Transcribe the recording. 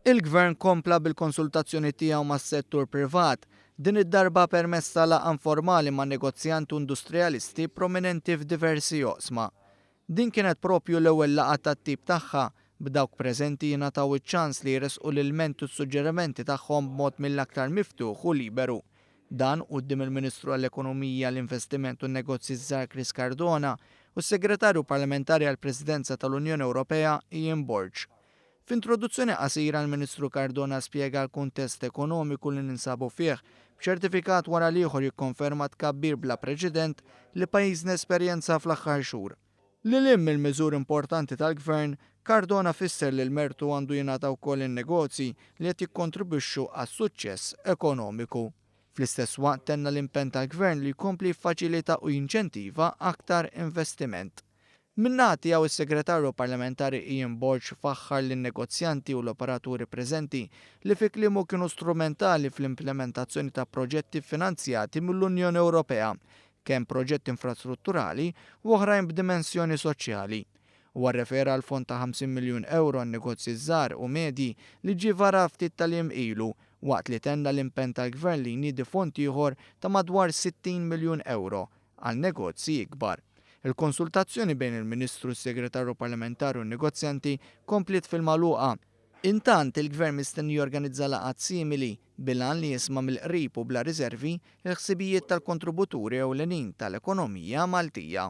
Il-Gvern kompla bil-konsultazzjoni tiegħu mas-settur privat, din id-darba permezz ta' laqgħa informali ma' negozjanti u industrijalisti prominenti f'diversi oqsma. Din kienet proprju l-ewwel laqgħa tat-tip tagħha, b'dawk preżenti jingħataw iċ-ċans li jressqu l-ilmenti u s-suġġerimenti tagħhom b'mod mill-aktar miftuħ u liberu. Dan quddiem il-Ministru għall-Ekonomija, l-Investiment u n-Negozji ż-Żgħar Chris Cardona u s-Segretarju Parlamentari għall-Presidenza tal-Unjoni Ewropea Ian Borg. F'introduzzjoni qasira l-Ministru Cardona spjega l-kuntest ekonomiku li ninsabu fih, b'ċertifikat wara l-ieħor jikkonferma tkabbir bla preċedent li pajjiżna esperjenza fl-aħħar xhur. Lil hinn mill-miżuri importanti tal-Gvern, Cardona fisser li l-mertu għandu jingħata wkoll lin-negozji li qed jikkontribwixxu għas-suċċess ekonomiku. Fl-istess waqt tenna l-impenn tal-Gvern li jkompli jiffaċilita u jinċentiva aktar investiment. Min-naħa tiegħu s-Segretarju Parlamentari Ian Borg faħħar lin-negozjanti u l-operaturi preżenti li fi kliemu kienu strumentali fl-implimentazzjoni ta' proġetti ffinanzjati mill-Unjoni Ewropea, kemm proġetti infrastrutturali u oħrajn b'dimensjoni soċjali. Huwa rrefera għall-fond ta' 50 miljun ewro għan-negozji żgħar u medji li ġie varat ftit tal-jiem ilu waqt li tenna l-impenn tal-Gvern li jniedi fond ieħor ta' madwar 60 miljun ewro għal negozji ikbar. Il-konsultazzjoni bejn il-Ministru, s-Segretarju Parlamentari u n-negozjanti kompliet fil-magħluqa. Intant, il-Gvern mistenni jorganizza laqgħat simili bil-għan li jisma' mill-qrib u bla riservi l-ħsibijiet tal-kontributuri ewlenin tal-ekonomija Maltija.